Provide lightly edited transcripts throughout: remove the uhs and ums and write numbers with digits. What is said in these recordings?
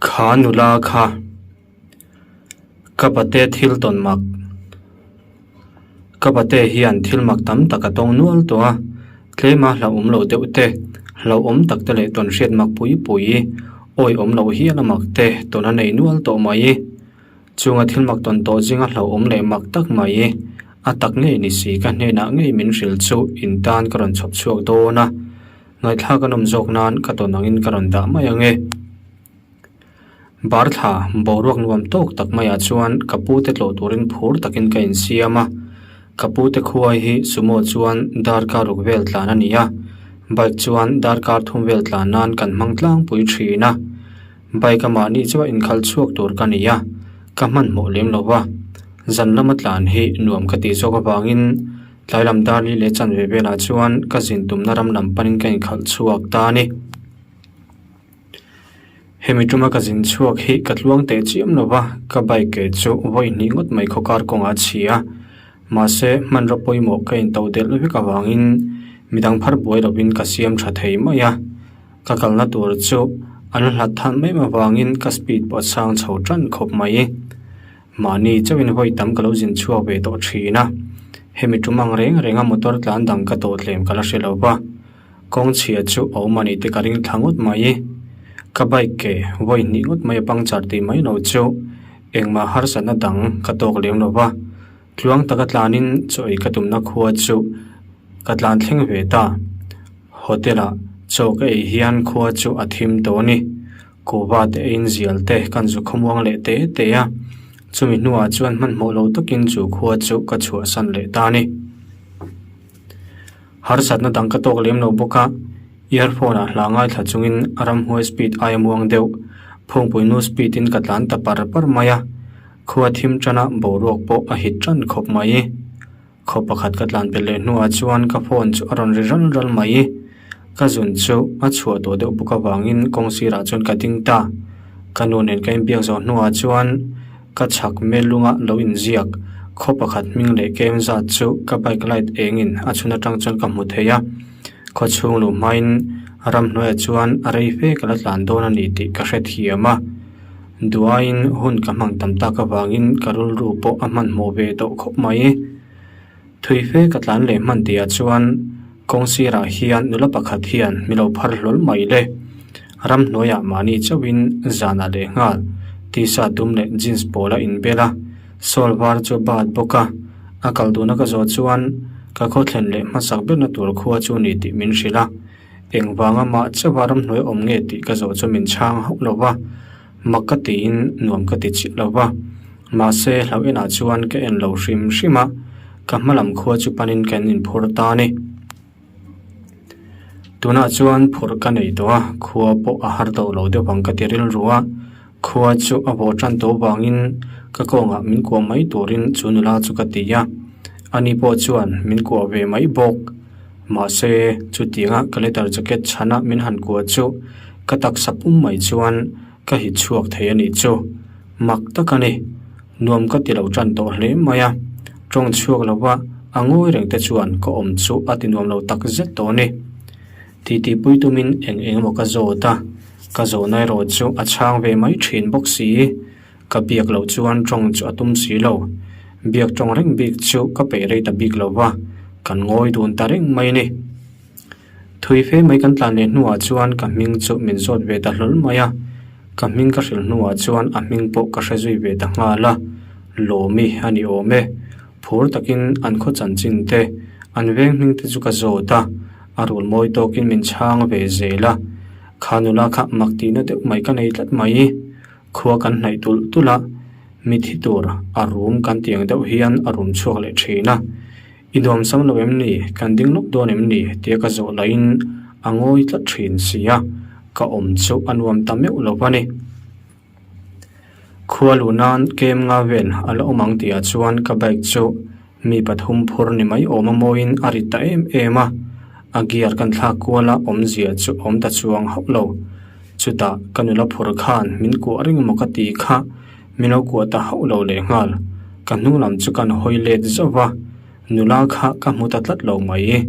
Kha nula kha ka pate thil tawn mak ka pate hian thil mak tam tak a tawng nual tawh a tlema hlauhawm loh deuh te hlauhawm tak te leh tawn hriat mak pui pui awihawm loh hial a mak te tawn a nei nual tawh mai. Chunga thil mak tawn tawh zinga hlauhawm leh mak tak mai a tak ngei ni si ka hnenah ngei min hrilh chu in tan ka rawn chhawp chhuak dawn a, ngaihthlak a nawm zawk nan ka tawn angin ka rawn dah mai ang e. Bar thla boruak nuam tawk tak maiah chuan ka pu te tlawh turin phur takin ka insiam a, ka pu te khuai hi sumo chuan darkar ruk vel tlan a ni a, bike chuan darkar thum vel tlan nan kan hmang tlangpui thin a. Bike a mahni chu a inkhal chhuak tur ka ni a, ka hmanhmawh lem lo va. Zan lama tlan hi nuam ka tih zawk avangin tlai lam dar li leh chanve velah chuan ka zin tumna ram lam panin ka inkhalh chhuak ta a ni. Hemi tuma ka zin chhuak hi ka tluang teh chiam lo va, ka bike ke chu vawi hnih ngawt mai khawkar kawngah a chhi a. Mahse, hmanraw pawimawh ka intoh delh vek avangin midang phar buai lovin ka siam tha thei mai a. Ka kalna tur chu an hlat than mai avangin ka speed pawh a chhang chho tan khawp mai. Mahni chauhin vawi tam ka lo zin chhuak ve tawh thin a, hemi tum ang reng renga motor tlan dang ka tawh tlem ka la hre lo va, kawng chhia chu a awm a ni te ka ring thla ngawt mai. Ka bike ke vawi hnih ngawt mai a puncture tih mai lo chu engmah harsatna dang ka tawk lem lo va, tluang taka tlanin chaw ei ka tumna khua chu ka tlan thleng ve ta. Hotel ah chaw ka ei hian khua chu a thim tawh a ni. Kuhva te eiin zial te kan zu khawmuang leh te te a, chumi hnuah chuan hmanhmawh lo takin chu khua chu ka chhuahsan leh ta a ni. Harsatna dang ka tawk lem lo bawk a, earphone ah hla ngaithla chungin ramhuai speed aia muang deuh phungpui nu speed in ka tlan ta par par mai a, khua thim tana boruak pawh a hit tan khawp mai. Khaw pakhat ka tlan pe leh hnuah chuan ka phone chu a rawn ri ral ral mai. Ka zun chu a chhuah tawh deuh bawk avangin kawng sirah chuan ka ding ta. Ka nu nen ka inbiak zawh hnuah chuan ka chhak melunga lo inziak khaw pakhat hming leh kem zat chu ka bike light engin a chhun atang chuan ka hmu thei a. Khaw chhung luh hmain ramhnuaiah chuan a rei fe ka la tlan dawn a ni tih ka hrethiam a. Duaiin hun ka hmang tam tak avangin ka rilru pawh a hmanhmawh ve tawh khawp mai. Thui fe ka tlan leh hman tihah chuan kawng sirah hian nula pakhat hian mi lo phar hlawl mai le. Ramhnuaiah mahni chauhin zanah leh nghal t-shirt dum leh jeans pawl a inbel a, shawl var chu a bat bawk a. A kal duhna ka zawh chuan ka khawthlen leh hmasak berna tur khua chu ni tih min hrilh a. Engvanga mah chauha ramhnuai awm nge tih ka zawh chu min chhang hauh lo va, mak ka tiin nuam ka ti chiah lo va. Mahse, hlauh enah chuan ka en lo hrim hrim a, ka hma lam khua chu panin ka en inphur ta a ni. Tunah chuan phurh ka nei tawh a, khua pawh a har tawh lo deuh ang ka ti rilru a, khua chu a vawh tan tawh vangin ka kawngah min kuah mai turin chu nula chu ka ti a, ani pawh chuan min kuah ve mai bawk. Mahse, chutianga ka leather jacket chhana min han kuah chu ka taksa pum mai chuan ka hit chhuak thei a nih chu. Mak tak a ni. Nuam ka ti lo tan tawh hle mai a. Tawng chhuak lova a ngawi reng te chuan ka awm chu a ti nuam lo tak zet tawh a ni. Titi pui tumin eng eng emaw ka zawt a, ka zawhna erawh chu a chhang ve mai thin bawk si. Ka biak loh chuan tawng chu a tum si lo. Biak tawng reng bik chu ka peih rei ta bik lo va, kan ngawi dun ta reng mai a ni. Thui fe mai kan tlan leh hnuah chuan ka hming chu min zawt ve ta hlawl mai a, ka hming ka hrilh hnuah chuan a hming pawh ka hre zui ve ta nghal a, Lawmi a ni awm e. Phur takin an khaw chanchin te, an veng hming te chu ka zawt a, a rul mawi tawkin min chhang ve zel a, kha nula kha mak tihna deuh mai ka nei tlat mai. Khua kan hnaih tulh tulh a, mithi tur a rum kan tih ang deuh hian a rum chhuak leh thin a. I nuam sam lo em ni? Kan ding lawk dawn em ni? tia ka zawh laiin a ngawi tlat thin si a, ka awm chu a nuam ta meuh lo va ni. Khua luh nan kem nga vel a la awm ang tihah chuan ka bike chu mi pathum phur ni mai awm a mawiin a rit ta em em a, a gear kan thlak kual a awmzia chu awm ta chuang hauh lo. Chutah ka nula phur khan min kuah reng emaw ka ti kha min lo kuah ta hauh lo leh nghal. Ka hnung lam chu kan hawi let zauh va, nula kha ka hmu ta tlat lo mai.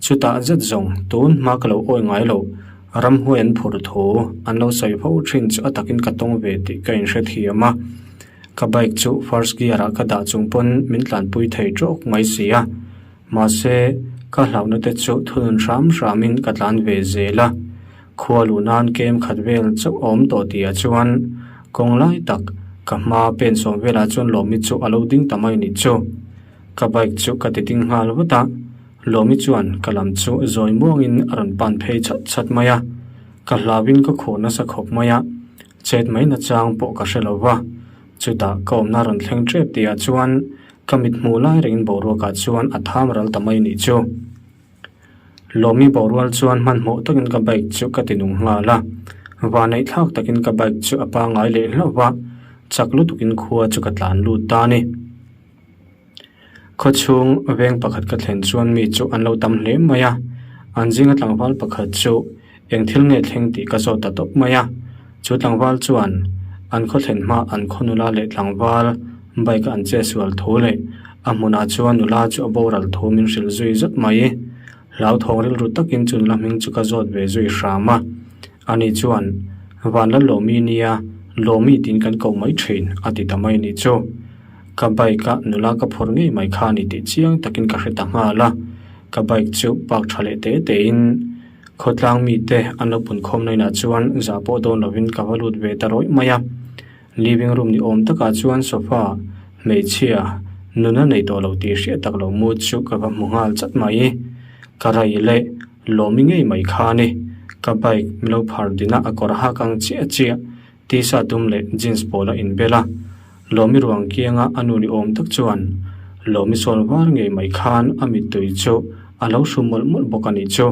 Chutah zet zawng tun hma ka lo awi ngai lo. Ramhuai an phur thu an lo sawi fo thin chu a takin ka tawng ve tih ka inhrethiam a. Ka bike chu first gear ah ka dah chung pawn min tlanpui thei tawk mai si a. Mahse, ka hlauhna te chu thunun hram hramin ka tlan ve zel a. Khua luh nan kem khat vel chauh a awm tawh tihah chuan kawng lai tak ka hma pen sawm velah chuan Lawmi chu a lo ding ta mai ni chu. Ka bike chu ka ti ding nghal vat a, Lawmi chuan ka lam chu zawi muangin a rawn pan phei chhat chhat mai a. Ka hlauhin ka khuh nasa khawp mai a, chet mai nachang pawh ka hre lo va. Chutah ka awmna rawn thleng tep tihah chuan ka mit hmuh lai rengin boruakah chuan a tham ral ta mai nih chu. Lawmi borual chuan hmanhmawh takin ka bike chu ka ti nung nghal a, vanneih thlak takin ka bike chu a pangngai leh hlauh va, chak lutukin khua chu ka tlan lut ta a ni. Khawchhung veng pakhat ka thlen chuan mi chu an lo tam hle mai a, an zinga tlangval pakhat chu eng thil nge thleng tih ka zawt ta tawp mai a. Chu tlangval chuan an khaw thlen hma an khaw nula leh tlangval bike a an che sual thu leh a hmunah chuan nula chu a boral thu min hrilh zui zat mai. Hlauthawng rilru takin chu nula hming chu ka zawt ve zui hram a. Ani chuan, Vanlal Lawmi nia, Lawmi tiin kan koh mai thin, a ti ta mai ni chu. Ka bike a nula ka phur ngei mai kha a ni tih chiang takin ka hre ta nghal a. Ka bike chu park tha leh te tein khawtlang mite an lo punkhawm na inah chuan zah pawh dawn lovin ka va lut ve ta rawih mai a. Living room ni awm takah chuan sofa hmeichhia nuna nei tawh lo tih hriat tak lo mu chu ka va hmu nghal chat mai. Ka rai leh Lawmi ngei mai kha a ni. Ka bike mi lo phar din a a kawr hak ang chiah chiah t-shirt dum leh jeans pawl a inbel a. Lawmi ruang kianga a nu ni awm tak chuan Lawmi sawl var ngei mai khan a mittui chu a lo hru mawlh mawlh bawk a nih chu.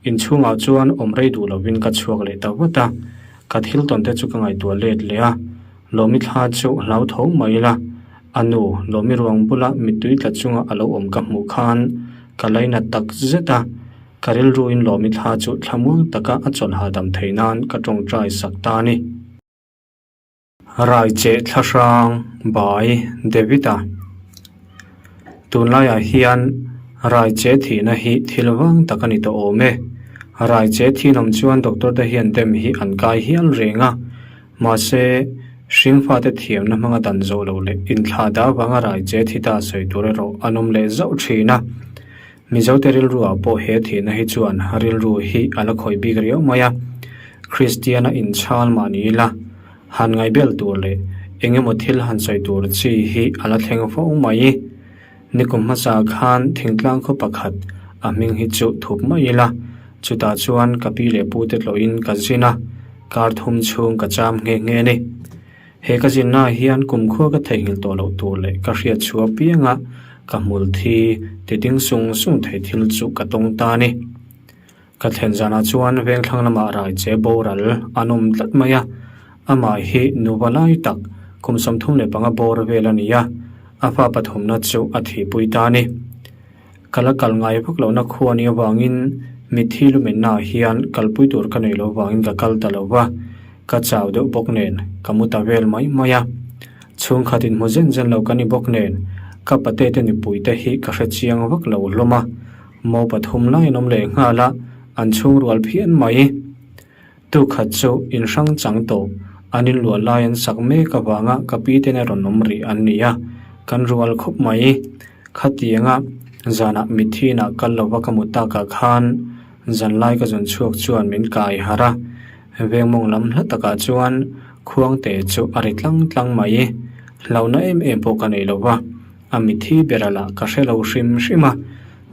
Inchhungah chuan awm rei duh lovin ka chhuak leh ta vat a. Ka thil tawn te chu ka ngaihtuah let leh a, Lawmi thla chu hlau tho mai ila, a nu Lawmi ruang bula mittui tla chunga a lo awm ka hmuh khan ka lainat tak zet a, ka rilruin Lawmi thla chu thlamuang taka a chawlh hahdam theih nan ka tawngtai sak ta a ni. Raicheh Thlahrang Bai David-a Tunlaiah hian Raiche thihna hi thil vang tak a ni tawh awm e. Raiche thinawm chuan doctor te hian dem hi an kai hial reng a. Mahse, hringfate thiamna hmanga dan zawh loh leh inthlah dah avanga Raiche thi ta sawi tur erawh an awm leh zauh thin a. Mizote rilruah pawh he thihna hi chuan rilru hi a la khawih bik riau mai a. Kristiana inchhal mah ni ila, han ngaihbel tur leh eng emaw thil han sawi tur chi hi a la thleng fo mai. Nikum hmasa khan thingtlang khaw pakhat a hming hi chu thup mai ila, chutah chuan ka pi leh pute tlawhin ka zin a, kar thum chhung ka cham nghe nghe a ni. He ka zinna hian kumkhua ka theihnghilh tawh loh tur leh ka hriat chhuah pianga ka hmul thi ti ding sung sung thei thil chu ka tawng ta a ni. Ka thlen zanah chuan vengthlang lamah raiche boral an awm tlat mai a, amah hi nuva lai tak kum 35 bawr vel a ni a, a fa pathumna chu a thihpui ta a ni. Ka la kal ngai vak lohna khua nih avangin mitthi lumennaah hian kalpui tur ka nei lo vangin ka kal ta lo va, ka chau deuh bawk nen ka mu ta vel mai mai a. Chhungkhat inhmu zen zen lo ka ni bawk nen ka pate te nupui te hi ka hre chiang vak lo hlawm a, mo pathum lai an awm leh nghal a, an chhung rual phian mai. Tukhat chu in hrang chang tawh, an inluah lai an sak mek avanga ka pi ten a rawn awm rih an ni a, kan rual khawp mai. Khatianga zanah mitthi inah kal lova ka mu takah khan zanlai ka zun chhuak chuan min kai harh a, vengmawng lam hla takah chuan khuangte chu a ri tlang tlang mai. Hlauhna em em pawh ka nei lova, a mitthi ber a lah ka hre lo hrim hrim a,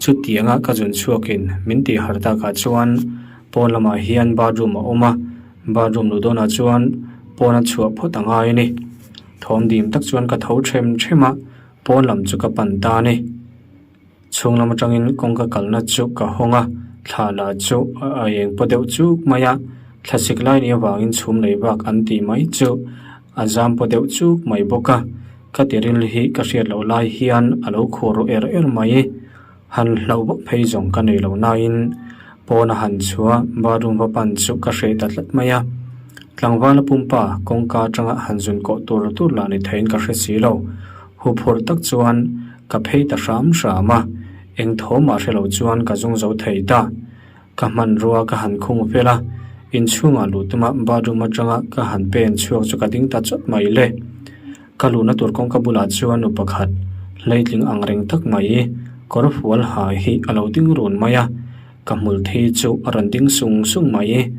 chutianga ka zun chhuakin min tih harh takah chuan Pawn lamah hian bathroom a awm a, bathroom luh dawnah chuan pawn a chhuah phawt a ngai a ni. Thawm dim tak chuan ka tho them them a, pawn lam chu ka pan ta a ni. Chhung lam atangin kawngka kalna chu ka hawng a, thla lah chu a eng paw deuh chuk mai a, thlasik lai nih avangin chhum lei bak an tih mai chu a zam paw deuh chuk mai bawk a, ka tiril hi ka hriat loh lai hian a lo khuh ru er er mai. Han hlauh vak phei zawng ka nei lo nain pawn a han chhuah bathroom va pan chu ka hreh ta tlat mai a. Tlangvala pumpa kawngka atanga han zun kawh tur tur lah ni theiin ka hre si lo. Huphurh tak chuan ka phei ta hram hram a, eng thaw mah hre lo chuan ka zung zo thei ta. Ka hmanrua ka han khung fel a, inchhungah luh tuma bathroom atanga ka han pen chhuak chu ka ding ta chawt mai le. Ka luhna tur kawngka bulah chuan nu pakhat hleitling ang reng tak mai kawr fual ha hi a lo ding run mai a, ka hmul thi chu a rawn ding sung sung mai.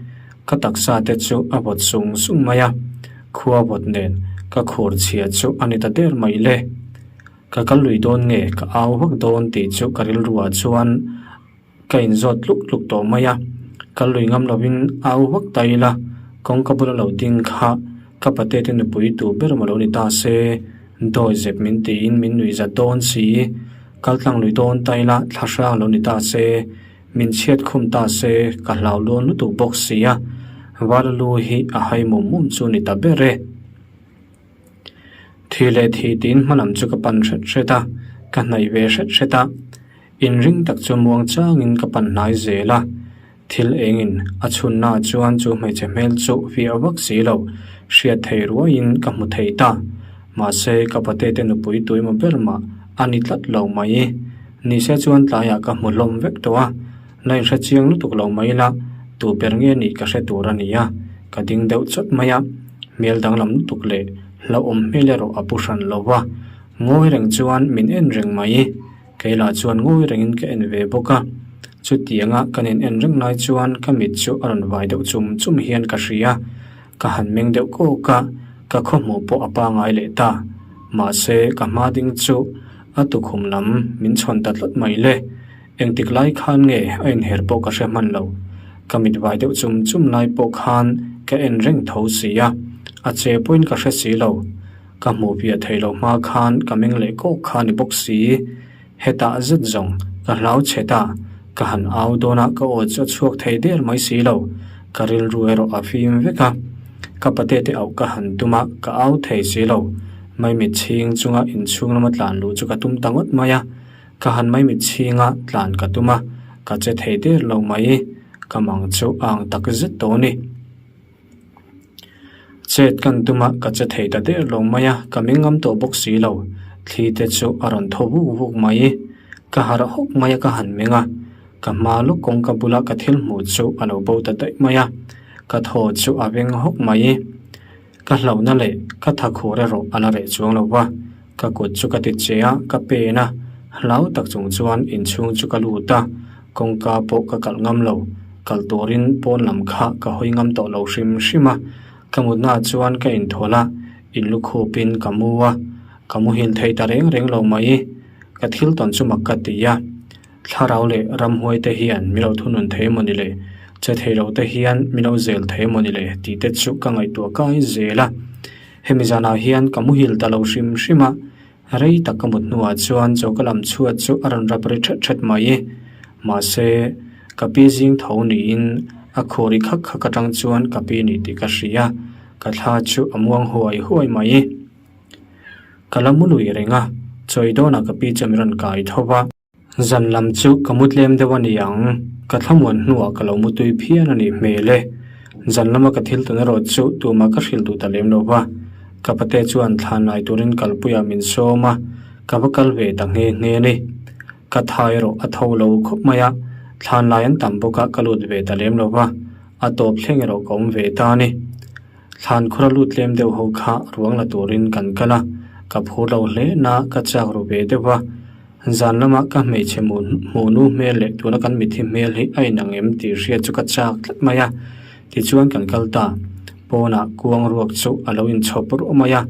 Ka taksa te chu a vawt sung sung mai a, khua vawt nen ka khur chhia chu a ni ta der mai le. Ka kal lui dawn nge ka au vak dawn tih chu ka rilruah chuan Ka inzawt tluk tluk tawh mai a, ka lui ngam lovin au vak ta ila, kawngka bula lo ding kha ka pate te nupui tu ber maw lo ni ta se, dawi zep min tiin min nui zat dawn si, kal tlang lui dawn ta ila thla hrang lo ni ta se, min chhiat khum ta se ka hlau lawn lutuk bawk si a, vala lu hi a hai mum mum chu ni ta ber e. Thi leh thi tiin hmalam chu ka pan hret hret a, ka hnaih ve hret hret a. Inring tak chu muang changin ka pan hnai zel a, thil engin a chhunna chuan chu hmeichhe hmel chu fiah vak si lo, hriat thei ruaiin ka hmu thei ta. Mahse, ka pate te nupui tuimaw ber mah a ni tlat lo mai. Nise chuan tlaiah ka hmu hlawm vek tawh a, la inhre chiang lutuk lo mai la, tu ber nge nih ka hre tur a ni a, ka ding deuh chawt mai a, hmel danglam lutuk leh hlauhawm hmel erawh a pu hran lo va, ngawi reng chuan min en reng mai. Kei lah chuan ngawi rengin ka en ve bawk a, chutianga kan in en reng lai chuan ka mit chu a rawn vai deuh chum chum hian ka hria, ka han meng deuh kawk a, ka khawhmuh pawh a pangai leh ta. Mahse, ka hma ding chu a tukhum lam min chhawn ta tlat mai le. Engtik lai khan nge a inher pawh ka hre hman lo. Ka mit vai deuh chum chum lai pawh khan ka en reng tho si a, a che pawhin ka hre si lo. Ka hmuh piah theih loh hma khan ka meng leh kawk kha ni bawk si. Hetah zet zawng ka hlau chhe ta, ka han au dawn a ka aw chu a chhuak thei der mai si lo. Ka rilru erawh a fim vek a, ka pate te auh ka han tum a ka au thei si lo. Maimit chhing chunga inchhung lama tlan luh chu ka tum ta ngawt mai a, ka han maimit chhinga tlan ka tum a, ka che thei der lo mai. Ka mang chu a ang tak zet tawh a ni. Chet kan tum a, ka che thei ta der lo mai a, ka meng ngam tawh bawk si lo. Thli te chu a rawn thaw vuk vuk mai. Ka harh hawk mai a ka han meng a, ka hma lawk kawngka bula ka thil hmuh chu a lo bo ta daih mai a, ka thaw chu a veng hawk mai. Ka hlauhna leh ka tha khur erawh a la reh chuang lo va, ka kut chu ka ti che a, ka pen a, hlau tak chung chuan inchhung chu ka lut a, kawngka pawh ka kalh ngam lo, kalh turin pawn lam kha ka hawi ngam tawh lo hrim hrim a, ka mutnaah chuan ka inthawlh a, inlukhupin ka mu a, ka muhil thei ta reng reng lo mai, ka thil tawn chu mak ka ti a. Thlarau leh ramhuai te hian mi lo thunun thei emaw ni le? Che thei lo te hian mi lo zel thei emaw ni le? Tih te chu ka ngaihtuah kai zel a. Hemi zanah hian ka muhil ta lo hrim hrim a, rei tak ka mut hnuah chuan choka lam chhuat chu a rawn rap ri ṭhet ṭhet mai. Mahse, ka pi zing tho niin a khur i khak khak aṭang chuan ka pi ni tih ka hria, ka thla chu a muang huai huai mai. Ka la mu lui reng a, chawi dawnah ka pi chu min rawn kai tho va. Zan lam chu ka mu tlem deuh a ni ang, ka thlamuan hnuah ka lo mu tui phian a nih hmel e. Zan lama ka thil tun erawh chu tumah ka hrilh duh ta lem lo va. Ka pate chuan thlan lai turin kalpuiah min sawm a, ka va kal ve ta nghe nghe a ni. Ka tha erawh a tho lo khawp mai a, thlan lai an tam bawk a ka lut ve ta lem lo va, a tawp thleng erawh ka awm ve ta a ni. Thlan khawra lut tlem deuh ho kha ruang la turin kan kal a, ka phur lo hle na ka chak ru ve deuh va. Zan lama ka hmeichhe hmuhnu hmel leh tuna kan mithi hmel hi a inang em tih hriat chu ka chak tlat mai a. Tichuan kan kal ta. Pawnah kuang ruak chu a lo inchhawp ruah mai a,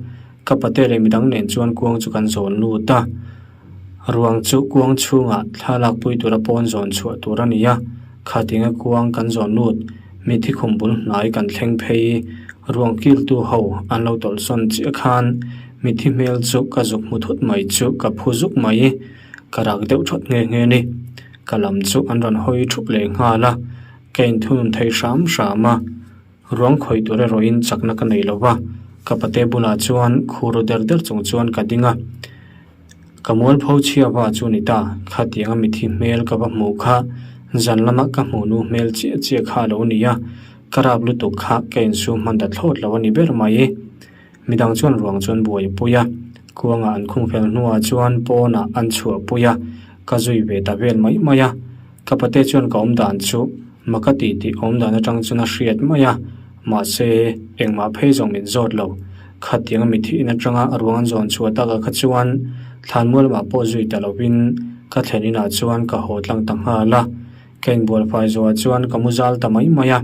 ka pate leh midang nen chuan kuang chu kan zawn lut a. Ruang chu kuang chhungah thla lakpui tura pawn zawn chhuah tur a ni a, khatinga kuang kan zawn lut, mithi khum bul hnai kan thleng phei. Ruang kiltu ho an lo tawlhsawn chiah khan mithi hmel chu ka zuk hmu thut mai chu ka phu zuk mai, ka rak deuh thawt nghe nghe ni. Ka lam chu an rawn hawi thup leh nghal a, ka inthunun thei hram hram a. Ruang khawih tur erawhin chakna ka nei lo va, ka pate bulah chuan khur ru der der chung chuan ka ding a. Ka mualpho chhia va chu ni ta, khatianga mithi hmel ka va hmuh kha zan lama ka hmuh nu hmel chiah chiah kha a lo ni a, ka rap lutuk kha ka insum hman ta thlawt lo a ni ber mai. Midang chuan ruang chuan buai a pui a, kuangah an khung fel hnuah chuan pawnah an chhuah pui a, ka zui ve ta vel mai mai a. Ka pate chuan ka awm dan chu. Maka tih tih awm dan atang chuan a hriat mai a, mahse engmah phei zawng min zawt lo. Khatiang a mithihin atanga a ruang an zawn chhuah takah kha chuan thlanmual lamah pawh zui ta lovin ka thlen inah chuan ka haw tlang ta nghal a. Ka inbual fai zawhah chuan ka mu zal ta mai mai a,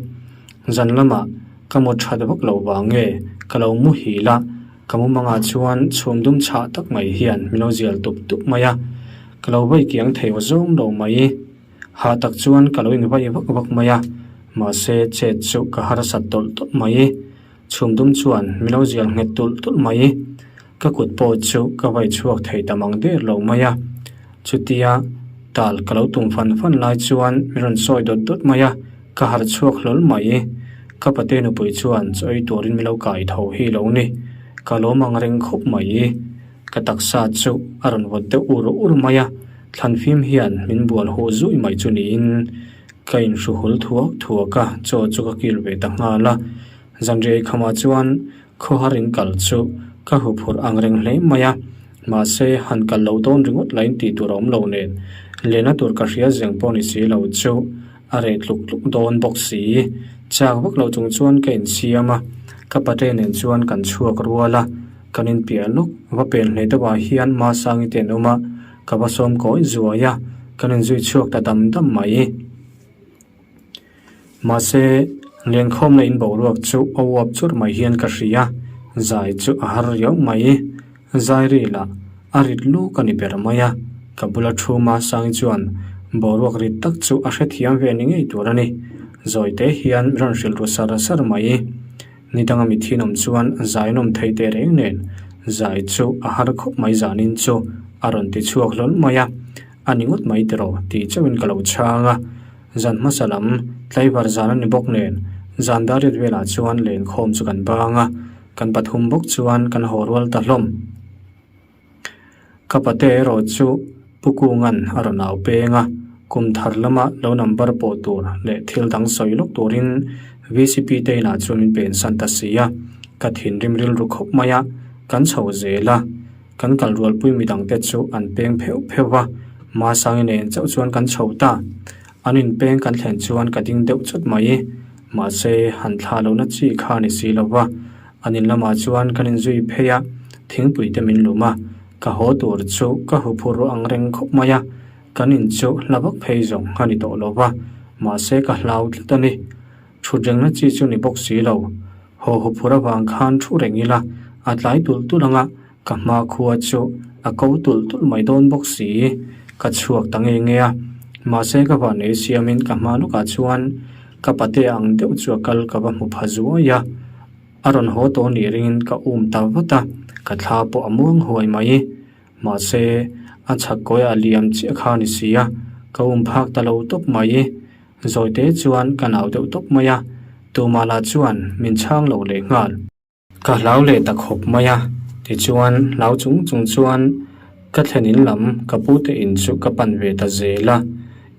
zan lamah ka mu that vak lo vang nge ka lo mu hil a, ka mu mangah chuan chhum dum chhah tak mai hian min lo zial tup tup mai a, ka lo vai kiang thei aw zawng lo mai. Hah tak chuan ka lo invai vak vak mai a, mahse chet chu ka harsat tawlh tawlh mai. Chhum dum chuan min lo zial nghet tulh tulh mai. Ka kut pawh chu ka vai chhuak thei ta mang der lo mai a. Chutia tal ka lo tum fan fan lai chuan min rawn sawi dawt dawt mai a, ka harh chhuak hlawl mai. Ka pate nupui chuan chaw ei turin min lo kai tho hi lo ni. Ka lawm ang reng khawp mai. Ka taksa chu a rawn vawt deuh ur ur mai a, thlanfim hian min bual huh zui mai chu niin ka inhru hul thuak thuak a, chaw chu ka kil ve ta nghal a. Zanriai khamah chuan khawhar in kal chu ka huphurh ang reng hle mai a, mahse han kal lo dawn ringawt lain tih tur a awm lo nen, lehna tur ka hria zeng pawh ni si lo chu a reh tluk tluk dawn bawk si. Chak vak lo chung chuan ka insiam a, ka pate nen chuan kan chhuak rual a, kan inpiah lawk va pen hle deuhah hian Masangi te an awm a, ka va sawm kawi zuai a, kan inzui chhuak ta dam dam mai. Mahse, lenkhawmna in boruak chu a uap churh mai hian ka hria, zai chu a har riau mai. Zai ril ah a rit luk a ni ber mai a, ka bula thu Masangi chuan boruak rit tak chu a hrethiam ve ni ngei tur a ni. Zawite hian rawn hrilh ru sar sar mai. Ni danga mi thinawm chuan zai nawm thei teh reng nen zai chu a har khawp mai zanin chu a rawn ti chhuak hlawl mai a. A ni ngawt mai tiraw tih chauhin ka lo chhang a, zan hmasa lam tlaivar zan a ni bawk nen zan dar riat velah chuan lenkhawm chu kan bang a, kan pathum bawk chuan kan haw rual ta hlawm. Ka pate erawh chu Pu Kunga'n a rawn au peng a, kum thar lama lo number pawh tur leh thil dang sawi lawk turin VCP te inah chuan min pensan ta si a, ka thinrim rilru khawp mai a, kan chho zel a. Kan kal rualpui midangte chu an peng pheuh pheuh va, Masangi nen chauh chuan kan chho ta. An inpeng kan thlen chuan ka ding deuh chawt mai. Mahse, han thlah lohna chi kha a ni si lo va. An in lamah chuan kan inzui phei a, thingpui te min lum a. Ka haw tur chu ka huphur ruah ang reng khawp mai a, kan in chu hla vak phei zawng a ni tawh lo va, mahse ka hlau tlat a ni. Thut rengna chi chu ni bawk si lo. Haw huphur avang khan thu reng ila, a tlai tulh tulh ang a, Ka hma khua chu a ko tulh tulh mai dawn bawk si, ka chhuak ta nge nge a, mahse ka van ei siamin ka hma lawkah chuan ka pate ang deuh chu a kal ka va hmu pha zuai a, a rawn haw tawh nih ringin ka um ta vat a, ka thla pawh a muang huai mai, mahse a chhak kawiah a liam chiah kha a ni si a, ka um phak ta lo tawp mai, zawite chuan ka nau deuh tawp mai a, tumah lah chuan min chhang lo leh nghal. Ka hlau leh ta khawp mai a, tichuan hlau chung chung chuan ka thlen in lam ka pute in chu ka pan ve ta zel a,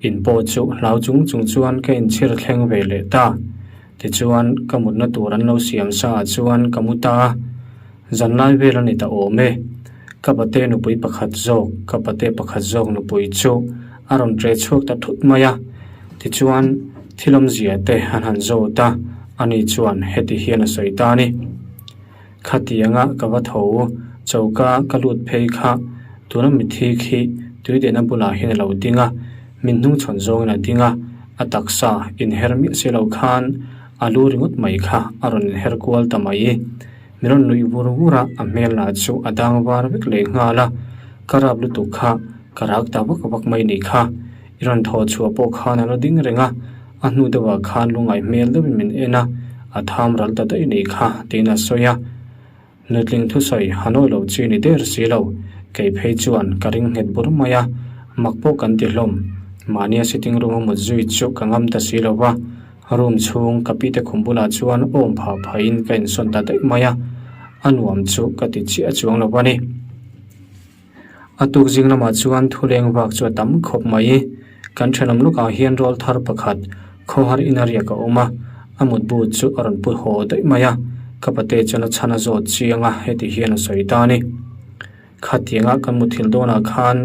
in pawh chu hlau chung chung chuan ka inchhir thleng ve leh ta. Tichuan ka mutna tur an lo siam sa ah chuan ka mu ta a, zanlai vel a ni ta awm e. Ka pate nupui pakhat zawk, ka pate pakhat zawk nupui chu a rawn ṭe chhuak ta thut mai a, tichuan thil awmzia te an han zawt a, ani chuan heti hian a sawi ta a ni. Khatianga ka va tho choka ka lut phei kha tuna mithi khi tuidehna bulah hian a lo ding a, min hnungchhawn zawngin a ding a, a taksa inher miah si lo khan a lu ringawt mai kha a rawn inher kual ta mai. Min rawn nuih vur vur a, a hmel lah chu a dang var vek leh nghal a, ka rap lutuk kha ka rak ta vak vak mai nih kha. I rawn thaw chhuah pawh khan a la ding reng a, a hnu deuhah khan lungngaih hmel deuhin min en a, a tham ral ta daih nih kha tiin a sawi a. Nutling thusawi Hanoi lo chi ni der si lo, kei phei chuan ka ring nghet bur mai a, mak pawh kan ti hlawm. Mahnia sitting room a mut zui chu ka ngam ta si lo va. Room chhung ka pite khum bulah chuan awm phah phahin ka insawn ta daih mai a, a nuam chu ka ti chiah chuang lo a ni. A tuk zing lamah chuan thuleng vak chu a tam khawp mai. Kan thenawm lukah hian rawl thar pakhat khawhar in a riak a awm a, a mutbu chu a rawn pu haw daih mai a, ka pate chuan a chhan a zawt chiang a, heti hian a sawi ta a ni. Khatianga kan muthilh dawnah khan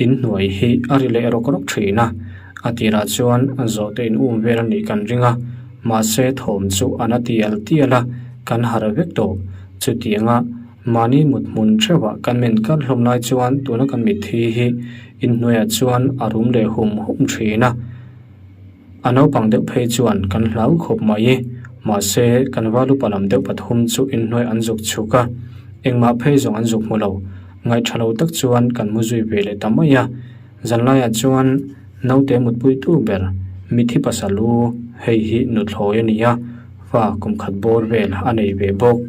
inhnuai hi a ri leh rawk rawk thin a. A tirah chuan zawhte in um vel a nih kan ring a, mahse thawm chu a na tial tial a, kan harh vek tawh. Chutianga mahni mut hmun theuhah kan men kar hlawm lai chuan tuna kan mitthi hi inhnuaiah chuan a rum leh hum hum thin a. A naupang deuh phei chuan kan hlau khawp mai. Mahse kan valupa lam deuh pathum chu inhnuai an zuk chhuk a, engmah phei zawng an zuk hmu lo. Ngaihṭha lo tak chuan kan mu zui ve leh ta mai a. Zanlaiah chuan naute mutpuitu ber mithi pasal u hei hi nuthlawi a ni a, fa kum khat bawr vel a nei ve bawk.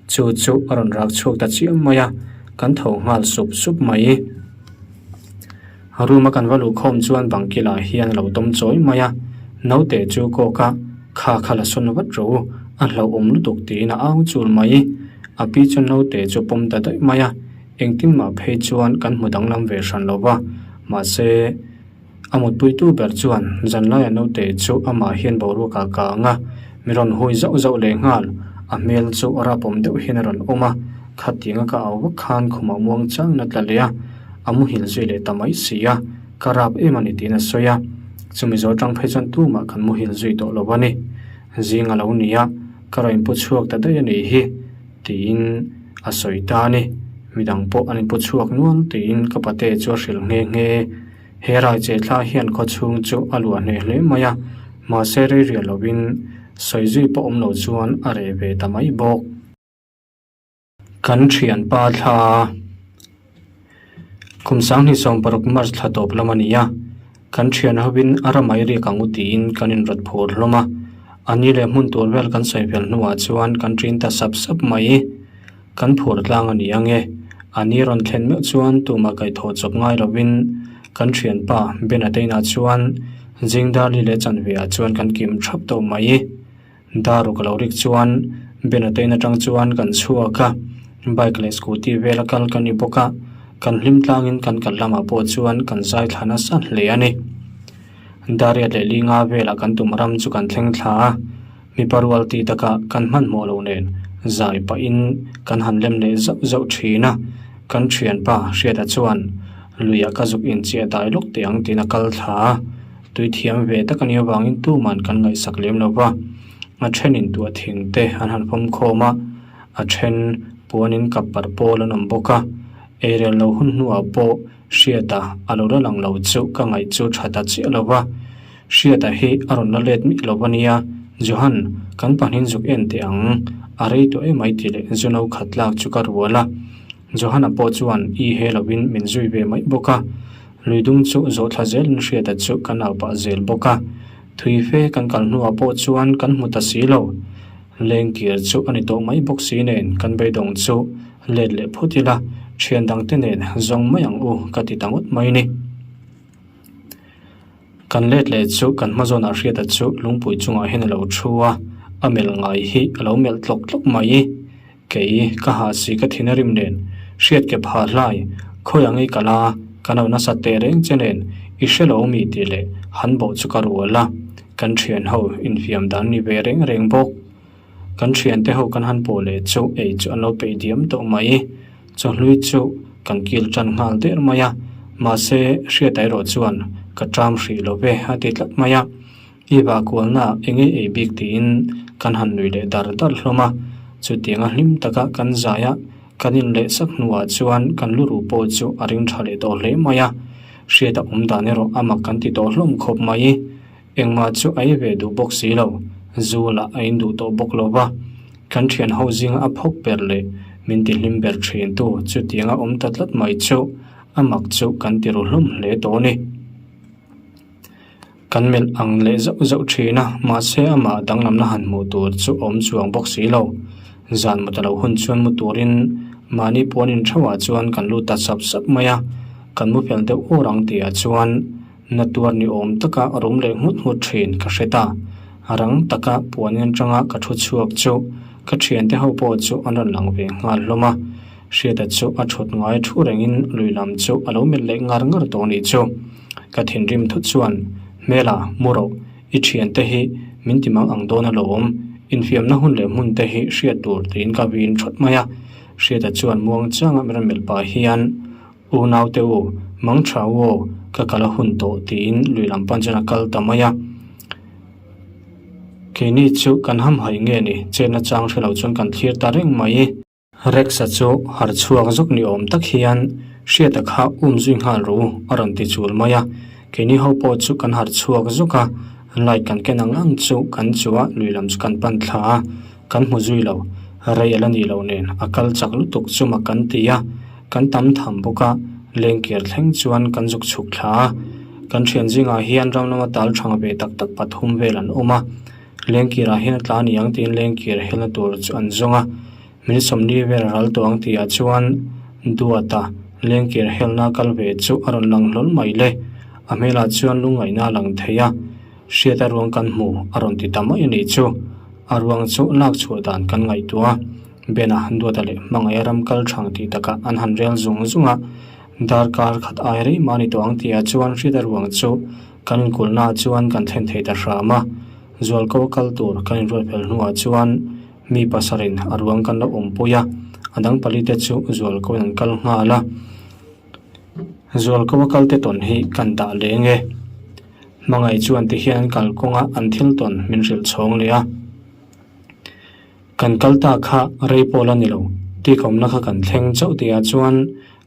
Chu chu a rawn rak chhuak ta chiam mai a, kan tho nghal sup sup mai. Room a kan va luh khawm chuan bang kilah hian a lo tawm chawi mai a, naute chu kawk a, kha kha la sawn vat rawh u, a hlauhawm lutuk tiin a au chul mai. A pi chuan naute chu pawm ta daih mai a. Engtin mah phei chuan kan hmu danglam ve hran lo va, mahse a mutpuitu ber chuan zanlaia naute chu amah hian boruak ah kang a, mi rawn hui zauh zauh leh nghal, a hmel chu rapawm deuh hian a rawn awm a, khatianga ka au vak khan khumah muang changin a tla leh a, a muhil zui leh ta mai si a, ka rap em a ni tiin a sawi a, chumi zawh atang phei chuan tumah kan muhil zui tawh lo a ni. Zing a lo ni a, ka rawn inpu chhuak ta daih a nih hi. Tiin a sawi ta a ni. Midang pawh an inpu chhuak nual tiin ka pate chu a hrilh nghe nghe. He rai che thla hian khaw chhung chu a luah hneh hle mai a, mahse rei riah lovin sawi zui pawh awm lo chuan a reh ve ta mai bawk. Kan thianpa thla Kum 2016 March thla tawp lam a ni a, kan thian hovin a ramai riak ang u tiin kan inrawt phur hlawm a. A ni leh hmun tur vel kan sawi fel hnuah chuan kan ṭin ta sap sap mai. Kan phur tlang a ni ang e. A ni rawn thlen meuh chuan tumah kaihthawh chawp ngai lovin kan thianpa Ben Ateina chuan Zingdar li leh chanve ah chuan kan kim thap tawh mai. Daruk a lo rik chuan Benatein atang chuan kan chhuak a, bike leh scooty vela kal kan ni bawk a, kan hlim tlangin kan kal lamah pawh chuan kan zai thla nasa hle a ni. Dariat leh Linga velah kan tum ram chu kan thleng thla a, mipa rual ti takah kan hmanhmawh lo nen zai pahin kan han lem leh zauh zauh thin a, kan thianpa Hriata chuan luiah ka zuk inchiah dai lawk teh ang tiin a kal thla a. Tui thiam ve tak a nih avangin tuman kan ngaihsak lem lo va, a thenin tuah thing te an han fawm khawm a, a then puanin kap parh pawl an awm bawk a, eirel lo hun hnuah pawh Hriata a lo la lang lo chu ka ngaih chu tha ta chiah lo va, Hriata hi a rawn la let miah lo a nia, Johan, kan pahnin zuk en teh ang, a rei tawh emai tih leh zu no khat lak chu ka rual a, Johana pawh chuan i he lovin min zui ve mai bawk a. Luidung chu zawh thla zelin Hriata chu kan au pah zel bawk a. Thui fe kan kal hnuah pawh chuan kan hmu ta si lo. Lengkir chu a ni tawh mai bawk si nen kan beidawng chu let leh phut ila thian dangte nen zawng mai ang u ka ti ta ngawt mai ni. Kan let leh chu kan hma zawnah Hriata chu lungpui chungah hian a lo thu a, a melh ngai hi a lo melh tlawk tlawk mai. Kei ka ha si ka thin a rim nen, hriat ke pha hlai, khawi ang i kal a, ka no nasa teh reng che nen, i hre lo mi tih leh han bawh chu ka rual a, kan thian ho infiam dan ni ve reng reng bawk. Kan thian te ho kan han pawh leh chu ei chu an lo peih diam tawh mai. Chawhlui chu kan kil tan nghal der mai a, mahse hriat erawh chuan ka ṭam hrih lo ve a ti tlat mai a. I vah kualna eng ei ei bik tiin kan han nui leh dar dar hlawm a, chutianga hlim taka kan zai a, kan in leh sak hnuah chuan kan lu ruh pawh chu a ring tha leh tawh hle mai a, hriat a awm dan erawh a mak kan ti tawh hlawm khawp mai. Engmah chu a ei ve duh bawk si lo, zu lah a in duh tawh bawk lo va, kan thian ho zinga a phawk ber leh min ti hlim ber thin tu chutianga awm ta tlat mai chu a mak chu kan ti ru hlawm hle tawh a ni. Kan melh ang leh zauh zauh thin a, mahse amah danglamna han hmuh tur chu awm chuang bawk si lo. Zan mut a lo hun chuan mu turin mahni puan in theuhah chuan kan lut ta sap sap mai a, kan mu fel deuh awr ang tihah chuan na tuar ni awm taka rum leh nghut nghut thin ka hre ta. Rang taka puan in atanga ka thu chhuak chu ka thiante ho pawh chu an rawn lang ve nghal hlawm a, Hriata chu a thut ngai thu rengin lui lam chu a lo melh leh ngar ngar tawh a nih chu. Ka thinrim thut chuan, Hmela, mu rawh, i thiante hi min ti mang ang dawn alawm, infiamna hun leh hmun te hi hriat tur tiin ka vin thawt mai a. Hriata chuan muang changa min rawn melh pah hian, U naute u, Mang tha u aw, ka kal a hun tawh tiin lui lam pan chuan a kal ta mai a. Keini chu kan hamhaih nge ni, chetna chang hre lo chuan kan thlir ta reng mai. Rex-a chu harh chhuak zawk ni awm tak hian Hriata kha um zui nghal rawh u a rawn ti chul mai a. Keini ho pawh chu kan harh chhuak zawk a, light kan ken ang ang chu kan chu a lui lam chu kan pan thla a, kan hmu zui lo. Rei a la nih loh nen a kal chak lutuk chu mak kan ti a, kan tam tham bawk a, lengkir thleng chuan kan zuk chhuk thla a. Kan thian zingah hian ram lama tal thang ve tak tak pathum vel an awm a. Lengkirah hian a tla ni ang tiin lengkir helna tur chu an zawng a, min sawmni vel ral tawh ang tihah chuan Duata lengkir helna kal ve chu a rawn lang hlawl mai le. A hmelah chuan lungngaihna a lang thei a, hriat a ruang kan hmu a rawn ti ta mai a nih chu. A ruang chu lak chhuah dan kan ngaihtuah a, Bena Duata leh hmangaih a ram kal thang tih takah an han rel zung zung a, darkar khat ai rei mah a ni tawh ang tihah chuan hriat a ruang chu Kan inkulhnaah chuan kan thlen thei ta hram a, zualko kal tur kan inruat fel hnuah chuan mi pasarin a ruang kan lo awmpui a, a dang palite chu zualkoin an kal nghal a. Zualko a kalte tawn hi kan dah leng e. Hmangaih chuan tihian an kalkawnga an thil tawn min hrilh chhawng leh a. Kan kal ta kha rei pawh la ni lo, tikawmna kha kan thleng chauh tihah chuan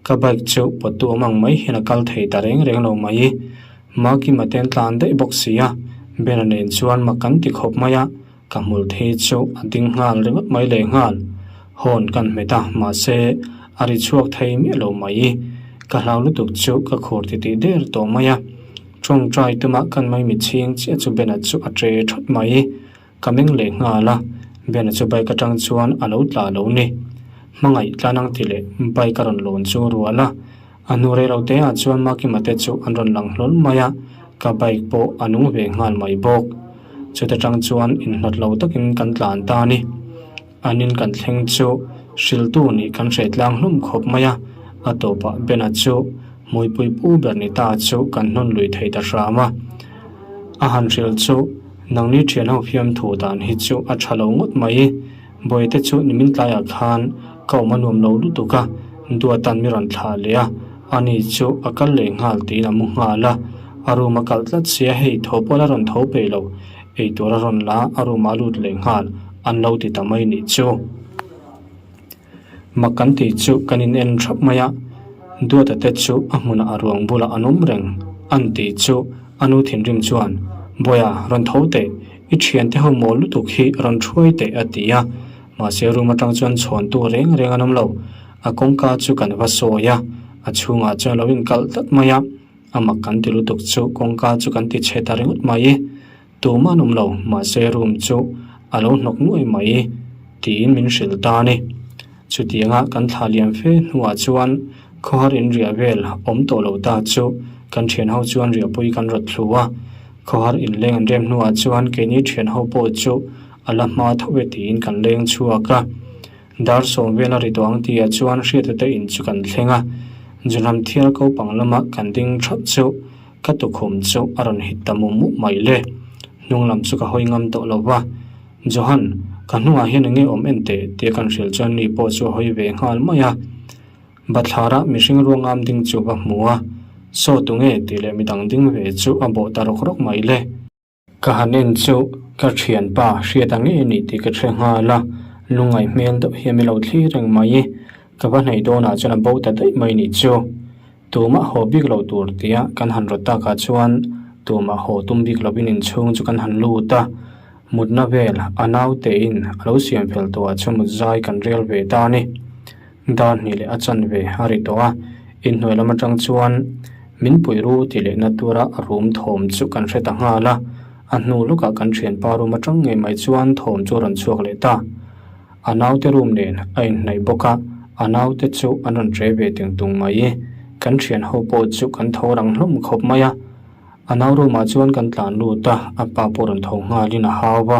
ka bike chu pawttu awm ang mai hian a kal thei ta reng reng lo mai. Makima te an tlan daih bawk si a, Bena nen chuan mak kan ti khawp mai a, ka hmul thei chu a ding nghal ringawt mai leh nghal. Hawn kan hmet a, mahse a ri chhuak thei miah lo mai. Ka hlau lutuk chu ka khur titih der tawh mai a, tawngtai tuma kan maimi chhing chiah chu Bena chu a che thawt mai. Ka meng leh nghal a, Bena chu bike atang chuan a lo tla lo ni. Hmangaih tlan ang ti leh bike a rawn lawn chu rual a, a hnu rei lo te ah chuan Makima te chu an rawn lang hlawl mai a, ka bike pawh a nung ve nghal mai bawk. Chuta tang chuan inhlat lo takin kan tlan ta a ni. An in kan thleng chu hriltu nih kan hre tlang hlum khawp mai a, a tawpah Bena chu hmuipui pu ber ni ta chu kan hnawn lui thei ta hram a. A han hrilh chu nangni thian ho fiamthu dan hi chu a tha lo ngawt mai. Bawihte chu nimin tlaiah khan ka awm a nuam lo lutuk a, Duatan mi rawn thlah leh a, ani chu a kal leh nghal tiin a mu nghal a, a room a kalh tlat sia hei tho pawh la rawn tho peih lo. Eitur a rawn la, a room ah lut leh nghal an lo ti ta mai nih chu. Mak kan tih chu kan in en thap mai a, Duata te chu a hmunah a ruang bulah an awm reng an tih chu a nu thinrim chuan, Bawiha rawn tho teh, i thiante ho mawl lutuk hi rawn thuai teh a ti a, mahse room atang chuan chhawntu reng reng an awm lo, a kawngka chu kan va sawi a, a chhungah chuan a lo inkalh tlat mai a. A mak kan ti lutuk chu kawngka chu kan ti chhe ta ringawt mai. Tumah an awm lo, mahse room chu a lo hnawk nuai mai tiin min hrilh ta a ni. Chutianga kan thla liam fe hnuah chuan khawhar in riah vel awm tawh lo ta chu kan thian ho chuan riahpui kan rawt thlu a. Khawhar in leng an rem hnuah chuan keini thian ho pawh chu a la hma tho e tiin kan leng chhuak a. Dar sawm vel a ri tawh ang tihah chuan hriatute in chu kan thleng a, Junham thial ko pang lama kan ding thap chu ka tukhum chu a rawn hit ta mum mup mai le. Hnung lam chu ka hawi ngam tawh lo va, Johan, ka hnungah hian enge awm en teh tia kan hrilh chuan mi pawh chu a hawi ve nghal mai a. Bathlara mihring ruangam ding chu va hmu a, Saw tunge tih leh midang ding ve chu a bawh ta rawk rawk mai le. Ka han en chu ka thianpa hriat ang ngei a ni tih ka hre nghal a, lungngaih hmel deuh hian min lo thlir reng mai. Ka va hnaih dawnah chuan a bo ta daih mai nih chu. Tumah haw bik lo tur tia kan han rawt takah chuan tumah haw tum bik lovin inchhung chu kan han lut a, mutna vel a nautein a lo siam fel tawhah chuan mut zai kan rel ve ta a ni. Dar hnih leh a chanve a ri tawh a, inhnuai lam atang chuan min pui ru tih leh na tura a rum thawm chu kan hre ta nghal a, a hnu lawkah kan thianpa room atang ngei mai chuan thawm chu a rawn chhuak leh ta. A naute room nen a inhnaih bawk a, a naute chu an rawn ṭe ve teng tung mai. Kan thian ho pawh chu kan tho rang hlawm khawp mai a, a nau room ah chuan kan tlan lut a, a pa pawh rawn tho nghalin a hau va.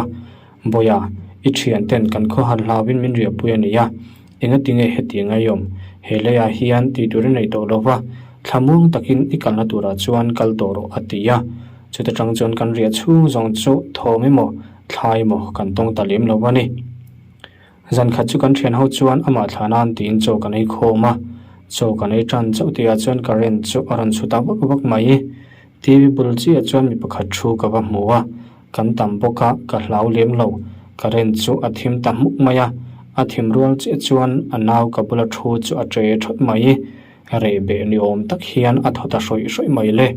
Bawiha, i thian ten kan khawhar hlauin min riahpui a ni a, engati nge heti ngai awm? He leiah hian tih tur i nei tawh lo va, thlamuang takin i kalna turah chuan kal tawh rawh a ti a. Chuta tang chuan kan riah chhung zawng chu thawm emaw, thla emaw kan tawng ta lem lo a ni. Zan khat chu kan thian ho chuan amah thla nan tiin chaw kan ei khawm a. Chaw kan ei tan chauh tihah chuan current chu a rawn chhu ta vak vak mai. TV bul chiah chuan mi pakhat thu ka va hmu a, kan tam bawk a, ka hlau lem lo. Current chu a thim ta hmuk mai a, a thim rual chiah chuan a nau ka bula thu chu a che thawt mai. Reh beh ni awm tak hian a thaw ta hrawih hrawih mai le.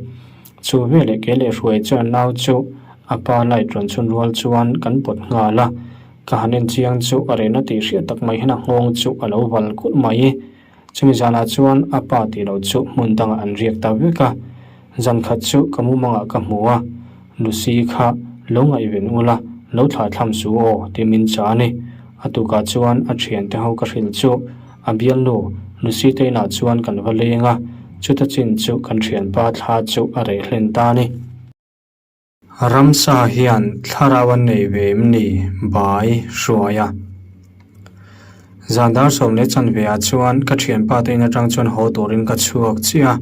Chu veleh ke leh hruai chuan nau chu a pa light rawn chhun rual chuan kan pawt nghal a, ka han en chiang chu a rehna tih hriat tak mai hian a nghawng chu a lo val kulh mai. Chumi zanah chuan a pa tih loh chu hmun dangah an riak ta vek a, zan khat chu ka mumangah ka hmu a, Lucy kha lo ngaihven ula, lo thlah thlam su aw tih min cha a ni. A tukah chuan a thiante ho ka hrilh chu a bialnu Lucy te inah chuan kan va leng a, chuta chin chu kan thianpa thla chu a reh hlen ta a ni. Ramsa hian thlarau an nei ve em ni? Bai hruai a. Zan dar 10:15 ah chuan ka thianpa te in atang chuan haw turin ka chhuak chiah a,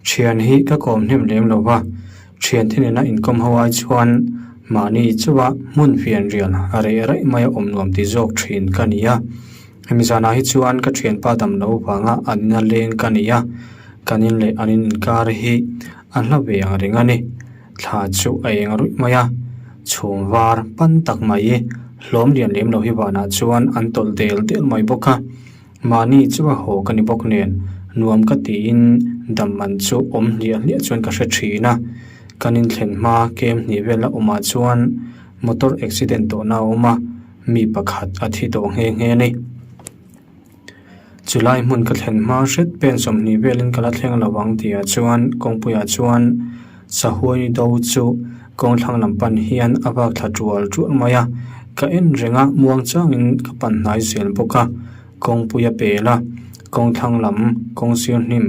thian hi ka kawm hnem lem lo va, thiante nena inkawm ho ai chuan mahni chauha hmun fian rial a reh raih mai a awm nuam ti zawk thin ka ni a. Hemi zanah hi chuan ka thianpa dam lo vanga an ina leng ka ni a, kan in leh an in inkar hi a hla ve ang reng a ni. Thla chu a eng ruih mai a, chhum var pan tak mai hlawm lian lem lo hi vanah chuan an tawlh del del mai bawk a. Mahni chu a haw ka ni bawk nen nuam ka tiin dam man chu awm hliah hliah chuan ka hre thin a. Kan inthlen hma kem hnih vel a awmah chuan motor accident tawhna a awm a, mi pakhat a thi tawh nghe nghe a ni. Chulai hmun ka thlen hma hret pen 20 velin ka la thleng lo ang tihah chuan kawngpuiah chuan sahuai do chu kawng thlang lam pan hian a vak thla tual tual mai a, ka en reng a muang changin ka pan hnai zel bawk a, kawngpui a pel a, kawng thlang lam kawng sir hnim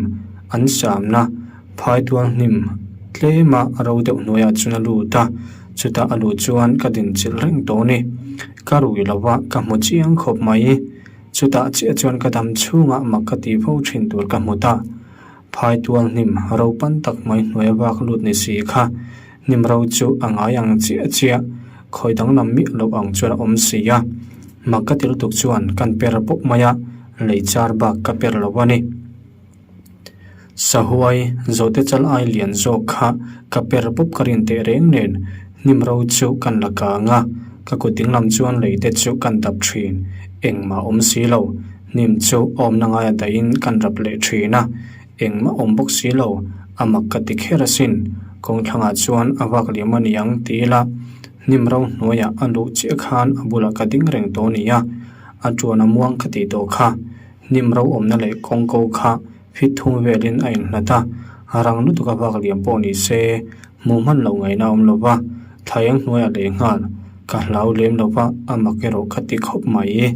an samna phaitual hnim tlema a ro deuh hnuaiah chuan a lut a, chutah a luh chuan ka dinchilh reng tawh a ni, ka rui lo va ka hmu chiang khawp mai. Chutah chiah chuan ka dam chhungah mak ka tih fo thin tur ka hmu ta. Phaitual hnim ro pan tak mai hnuai vak lut ni si kha hnim ro chu a ngai ang chiah chiah, khawi danglam miah loh ang chuan a awm si a. Mak ka ti lutuk chuan kan per pawp mai a, lei char bak ka per lo a ni. Sahuai zawhte chal ai lian zawk kha ka per pawp ka rin teh reng nen hnim ro chu kan la kang a, ka kut dinglam chuan lei te chu kan dap thin, engmah awm si lo, hnim chu awmna ngaia dahin kan rap leh thin a, engmah awm bawk si lo, a mak ka ti kher asin, kawng thlangah chuan a vak liam a niang ti ila, hnim ro hnuaiah a luh chiah khan a bulah ka ding reng tawh a ni a, a tuan a muang ka tih tawh kha. Hnim ro awmna leh kawngko kha fit thung velin a inhlat a, a rang lutuk a vak liam pawh ni se, hmuh hman loh ngaihna a awm lo va, thlaiang hnuaiah leh nghal ka hlau lem lo va, a mak erawh ka ti khawp mai.